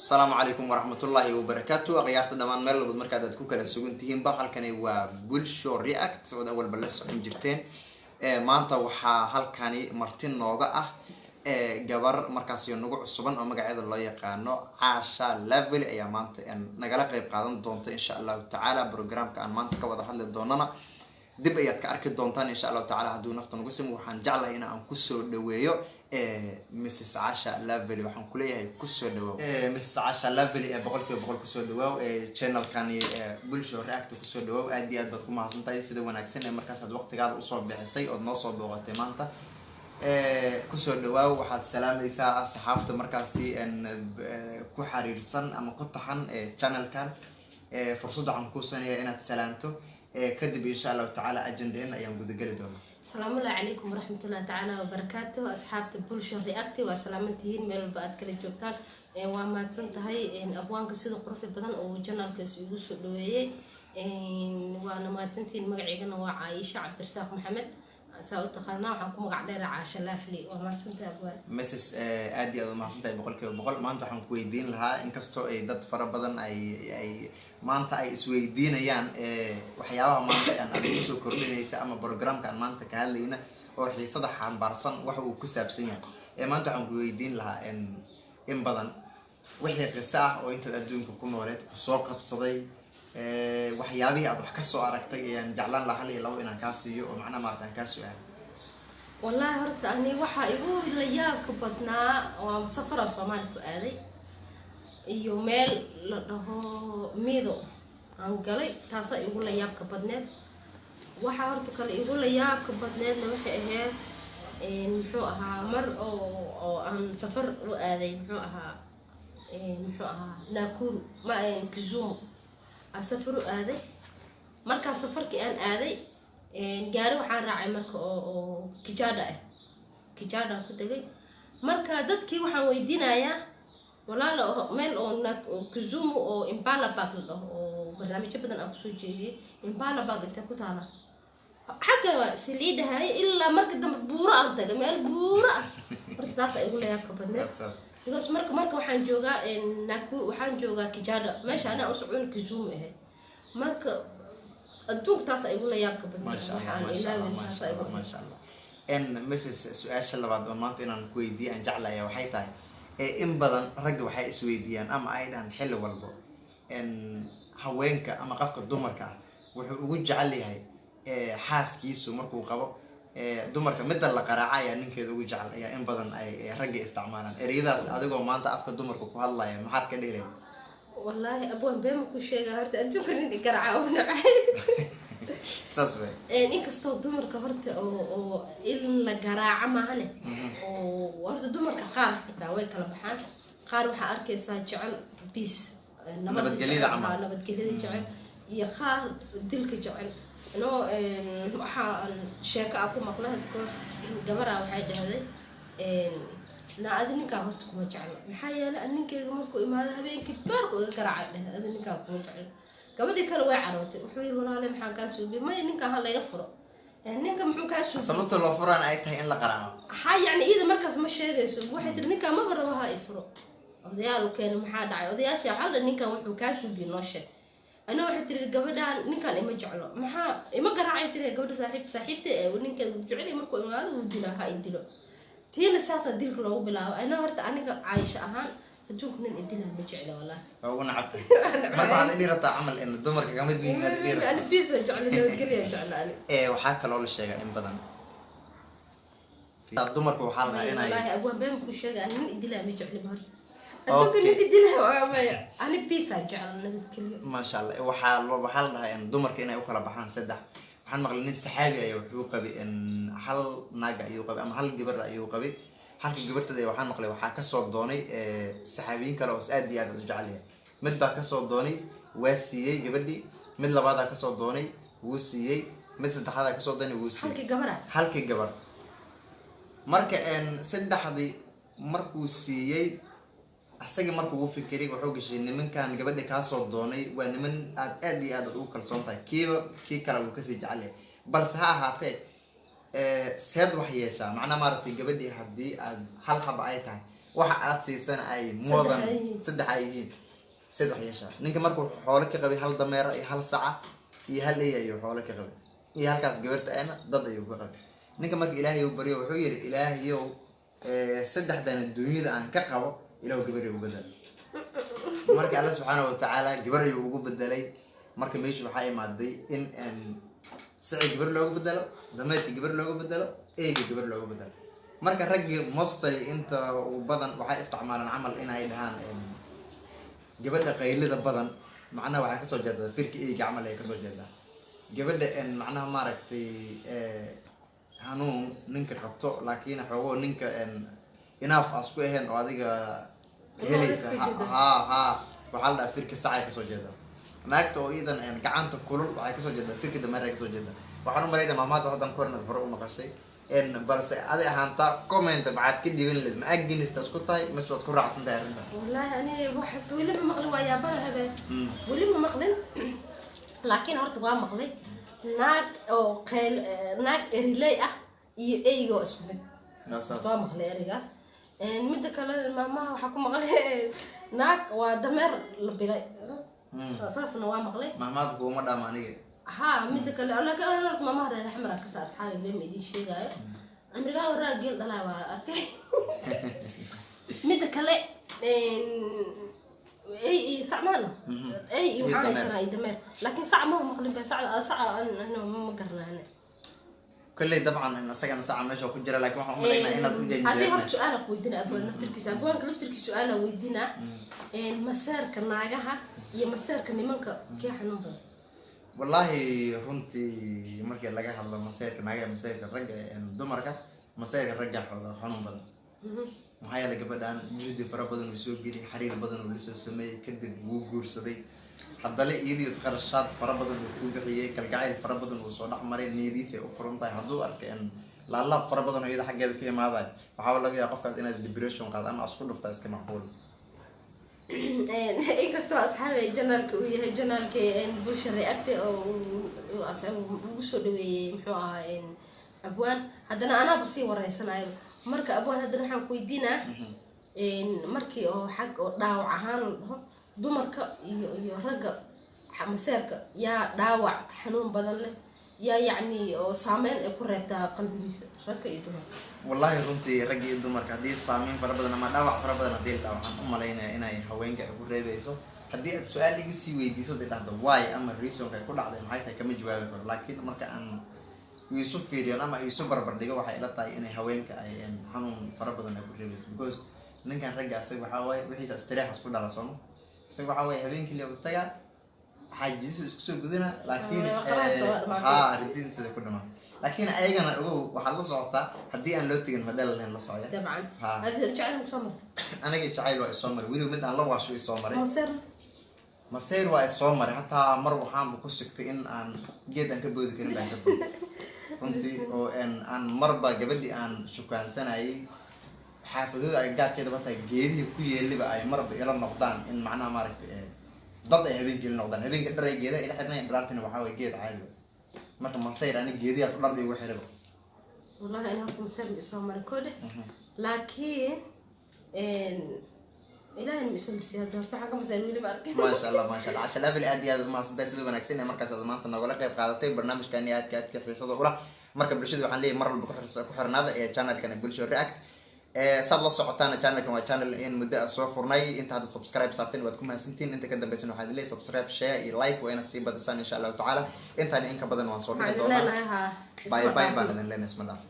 Asalaamu calaykum waraxmatullaahi wabarakaatu. Akhyaarta dhammaan meel walba markaad aad ku kala sugan tihiinba, halkani waa Bulsho React ood awalba la socon jirteen. Maanta waxaa halkani marti nooga ah gabar markaasi nagu cusuban oo magaceeda loo yaqaano Caasha Level ayaa maanta nagala qeyb qaadan doonta, insha Allahu tacaala. Programka aan maanta ka wada hadli doonana dib ayaad ka arki doontaan, insha Allahu tacala, hadduu nafta nagu simo. Waxaan jeclahay in aan kusoo dhaweeyo Mrs Casha Lovely. Waxaan kuleeyahay kusoo dhawaaw, Mrs Casha Lovely, ee 100% kusoo dhawaaw channelkani Bulsho React. Kusoo dhawaaw, aad iyo aad baad ku mahadsan tahay sida wanaagsan ee markaas aad waqtigaada usoo bixisay ood noo soo booqatay maanta. Kusoo dhawaaw, waxaad salaamaysaa asxaabta markaasi ku xariirsan ama ku taxan channelkan. Fursad waxaan kuusanaya inaad salaanto, kadib insha Allahu tacaala ajandaheena ayaan gudageli doonaa. Asalaamullahi calaykum waraxmatullahi tacaala wabarakaatu. Asxaabta Bulsho React, waa salaamantihiin meel walba aad kala joogtaan. Waa mahadsan tahay abwaanka sida quruxda badan oo channelkaas igu soo dhaweeyey, waana mahadsantihiin. Magaciigana waa Caaisha Cabdirasaaq Maxamed, saa u taqaanaa, waxaan ku magac dheera Caasha Laafli. Waa mahadsantahay, abwaan. Mrs, aad iyo aad umahadsan tahay 100%. Maanta waxaan ku weydiin lahaa, inkastoo ay dad fara badan ay maanta ay isweydiinayaan waxyaabaha maanta aan adiga kusoo kordhinaysa ama programka aan maanta ka hadlayna oo xiisada xambaarsan waxa uu ku saabsan yahay, maanta waxaan ku weydiin lahaa in badan wixii qiso ah oo intaad adduunka ku nooleed kusoo qabsaday, waxyaabihii aad wax kasoo aragtay ayaan jeclaan lahaa hal iyo labo inaan kaa siiyo oo macnaha maarata aan kaa su-aalo. Wallaahi horta ani waxaa igu la yaabka badnaa waa safara Soomaali ku aaday iyo meel la dhaho Mido aan galay, taasaa igu la yaabka badneed. Waxaa horta kale igu la yaabka badneedna waxay ahayd, muxuu ahaa, mar oo aan safar u aaday, muxuu ahaa, Nakuru ma Kisumu aan safar u aaday. Markaa safarkii aan aaday, gaari waxaan raacay marka oo Kijada ah, Kijada ku tegay. Marka dadkii waxaan weydiinayaa, walaala, meel oo Kisumu oo Impala Park la dhaho oo barnaamijyo badan aan kusoo jeediyey, Impala Park intee ku taala? Xagga waa si lii dhahay ilaa marka dambe buuro aan tagay, meel buuro ah. Horta taas ay igu layaabka badneed, because marka waxaan joogaa Naku, waxaan joogaa Kijada, meesha anaa u socon Kisumu ahayd. Marka adduunka taas ay igu layaabka badneed. Maasha Allah. Waxaan Maasha Allah. ilaawin Maasha taas ay Allah. igu Maasha Allah. Mrs, su-aasha labaad oo maanta inaan ku weydiiye aan jeclaya waxay tahay, in badan ragga waxay isweydiiyaan ama ay dhahan xilli walbo haweenka ama qofka dumarka ah wuxuu ugu jecel yahay xaaskiisu markuu qabo. Dumarka midda la qaraaca ayaa ninkeeda ugu jecel ayaa in badan ay ragga isticmaalaan ereyadaas. Adigoo maanta afka dumarka ku hadlaya, maxaad ka dhihi lahayd? Wallaahi abwaan, beema ku sheega, horta adduunka nin garaaca oo nacay. Saas way. Inkastoo dumarka horta oo in la garaaco maahane, oo horta dumarka qaar xitaa way kala baxaan. Qaar waxaa arkaysaa jecel peace, nabadda Nabadgelyada jecel, camal. Haa, nabadgelyada jecel iyo qaar dilka jecel. No, waxaan sheeko ah ku maqlay hadda kahor, gabaraa waxay dhahday, "Na adi ninkaa horta kuma jeclo, maxaa yeelay ninkeyga markuu imaado habeenkii baarku iga garaacay," dhahday, "adi ninkaa kuma jeclo." Gabadhii kale way carootay. Wuxuu yiri, "Walaale, maxaan kaa suubiyey?" "Maya, ninkaa ha laga furo." "Ninka muxuu kaa suubiyey?" Sababta loo furaan ay tahay in la qaraaco. Ha, yacni iyada markaas ma sheegayso. Waxay tiri, "Ninkaa maba rabo, ha i furo." Odayaal u keenay. "Maxaa dhacay?" Odayaashii waxaa la, "Ninkan wuxuu kaa suubiyey noo sheeg." Ana waxay tiri, "Gabadhaan ninkan ima jeclo, maxaa ima garaacay?" Tiri gabadha saaxiibta ee ninkeeda wuu jecel yahay, markuu imaado wuu dilaa, ha i dilo. Tiina saasaa dilka loogu bilaabo. Ana horta aniga Caaisha ahaan adduunka nin idilaa ma jecla, wallahi. Waa ugu nacabtay. Marka waxaad idhi rabtaa camal in dumarka kamid mihiin aad idhi rabtaa? Ani peace jecla, nabadgelya jecla ani. Waxaa kaloo la sheegaa in badan dumarka waxaa la dhahaa inay Wallaahi abwaan, been ku sheega, ani nin idilaa ma jecli horta adduunka. Nin idilaa waa maya, ani peace jecla, nabadgelyo. Maasha Allah. Waxaa la dhahaa in dumarka inay u kala baxaan saddex. Waxaan maqlay nin saxaabi ayaa wuxuu qabay in hal naaga ayuu qabay ama hal gabar ayuu qabay. Halka gabartada waxaan maqlay waxaa kasoo doonay saxaabiyiin kale oo aad iyo aad u jecel yahay. Mid baa kasoo doonay, waa siiyey gabadhii. Mid labaadaa kasoo doonay, wuu siiyey. Mid saddexaadaa kasoo doonay, wuu siiyey. Halkii gabara? Halkii gabar. Marka saddexdii markuu siiyey, asagii markuu u fikiray, wuxuu gashay nimankan gabadha kaasoo doonay waa niman aad aad iyo aad ugu kalsoon tahay, kiiba kii kale wuu kasii jecel yahay. Balse ha ahaatee, seed wax yeeshaa macnaha maaragtay gabadhii haddii aad hal haba ay tahay Waxa aad siisana ay more than Saddex ay yihiin. Saddex ay yihiin, saddex yeeshaa. Ninka markuu xoolo ka qabay hal dameera iyo hal saca iyo hal ey ayuu xoolo ka qabay, iyo halkaas gabarta ayna dad ayuu ka qabay. Ninka marka Ilaahay uu baryo, wuxuu yidhi: "Ilaahayow, saddexdan adduunyada aan ka qabo, Ilaahu gabar igu bedel." Marka Alla subxaana watacaala gabar ayuu ugu bedelay. Marka meesha waxaa imaaday in saci gabar loogu bedelo, dameerka gabar loogu bedelo, eyga gabar loogu bedelo. Marka raggii mostly inta ugu badan waxay isticmaalaan camal inay dhahaan gabadha qaylida badan macnaha waxay kasoo jeedaa firka eyga camal ay kasoo jeedaa. Gabadha macnaha maaragtay hanuun ninka qabto, laakiin xoogoo ninka enough as ku ahayn oo adiga helaysa, ha waxaa la dhahaa firka sacay kasoo jeedaa. Naagta oo iidan gacanta kulul waxay kasoo jeedaa firka dameer ay kasoo jeedaa. Waxaan u malaynaya maamaada haddan ka hornaad hore u maqashay, balse adi ahaanta comment maxaad ka dhiban leed? Ma against isku tahay mise waad ku raacsan tahay arrintan? Wallaahi ani waxaas weli ma maqlin, waa yaabada habeen. Weli ma maqlin, laakiin horta waa maqlay naag oo qeyl, naag eriley ah iyo eyga oo isku mid. Horta waa maqlay ereygaas. Midda kale, maamaha waxaa ku maqlay naag waa dameer la bilay, saasna waa maqlay. Mahmaadka kuuma dhaama aniga. Ha, midda kale, laakiin ana horta maamaha reer Xamar kasa, asxaabi, been ma idiin sheegaayo. Cimrigaa horaa geel dhalaa waa arkay. Midda kale, ey iyo sac maana ey iyo Iyo waxaan dameer. Haysanaa iyo dameer, laakiin sac ma maqlin ba, saca ma garanaane. Kolley dabcan in isagana saca meesha ku jira, laakiin waxaan umalaynaa inaad u haddii janjeerna. Horta su-aala ku weydiina, abwaan laftirkiisa, abwaanka laftirkiisa su-aala weydiinaa. Maseerka naagaha iyo maseerka nimanka kee xanuun badan? Wallaahi runtii markii laga hadlo maseerka naagaha, maseerka ragga, dumarka, maseerka ragga xooga xanuun badan. Maxaa yeelay, gabadhan juhdi fara badan uu soo geliyay, xiriir badan uu lasoo sameeyey, kadib wuu guursaday. Haddana iyadii qarashaad fara badan uu ku bixiyey, kalgacayl fara badan uu soo dhex maray, niyadiisa ay u furan tahay. Hadduu arkay in laalaab fara badan oo iyada xaggeeda ka imaadayo, waxaaba laga yaaba qofkaas inaad depression qaad ama isku dhuftaa, iska macquul. Inkastoo, asxaabe, channelka uu yahay channelka Bulsha React oo uu ugu soo dhaweeyey, muxuu ahaa, abwaan, haddana anaaba sii wareysanayo. Marka abwaan, haddana waxaan ku weydiinaa, markii oo xag oo dhaawac ahaan la dhaho, dumarka iyo ragga maseerka yaa dhaawac xanuun badan leh, yaa yacni oo saameyn ay ku reebtaa qalbigiisa, ragga iyo dumarka? Wallahi runtii ragga iyo dumarka haddii saameyn fara badan ama dhaawac fara badan haddii la dhaho, waxaan u malaynaya inay haweenka ay ku reebeyso. Haddii aad su-aal iga sii weydiiso, dee dhahdo why ama reasonka ay ku dhacday maxay tahay, kama jawaabi karo. Laakiin marka aan iisu fiiriyo ama iisu barbar dhigo, waxay ila tahay inay haweenka ay xanuun fara badan ay ku reebeyso, because ninkan ragga asaga waxaa waaye wixiisa istiraexas ku dhala sooma. Isaga waxaa waaye habeenkii la tagaa, xaajidiisu isku soo gudana, laakiin khalaas, waa dhamaatay. Ha, ridinteeda ku dhamaatay. Laakiin ayagana ogow, waxaad la socotaa haddii aan loo tegin madhala lahayn, la socya. Dabcan. Ha. Adi jecel kusoo martay? Aniga jacayl waa isoo maray, weliba mid aan la waasho isoo maray. Maseer? Masayr waa isoo maray. Hataa mar waxaanba ku sigtay in aan geed aan ka boodi karin baan ka boodi runtii, oo aan marba gabadhii aan shukaansanayay xaafadooda ay gaarkeedaba tahay, geedihii ku yeeliba ay marba ila noqdaan in macnaha maaragtay dad ay habeenkii ila noqdaan. Habeenka dhar ay geedaha ila xirnayn, dharaartina waxaa waye geed caadi. Marka masayr ani geedihaas dhar igu xiriba. Wallahi ana horta maseer ma isoo maray kodhe, laakiin Ilaahay ma isoo marsiya. Hadda horta waxaan ka maseer weli ma arkin. Maasha Allah, maasha Allah. Casha Level, aad iyo aad mahadsantahay sida wanaagsan ee markaas aad maanta nogala qayb qaadatay barnaamijkani aadka aadka xiisada ula. Marka bulshada waxaan leeyahay mar walba ku xirnaada ee channelkan Bulsho React. Saad la socotaan, channelkan waa channel in muddo ah soo furnay. Inta hadda subscribe saarteen waad ku mahadsantihiin. Inta ka dambeysana waxaan leeyahay subscribe, share iyo like waa inaad sii badisaan insha Allahu tacaala. Intaan in ka badan waan soo dhigi waxaan doonaa. leenahay ha Bye bye baan idin leenahay, isma dhaaf.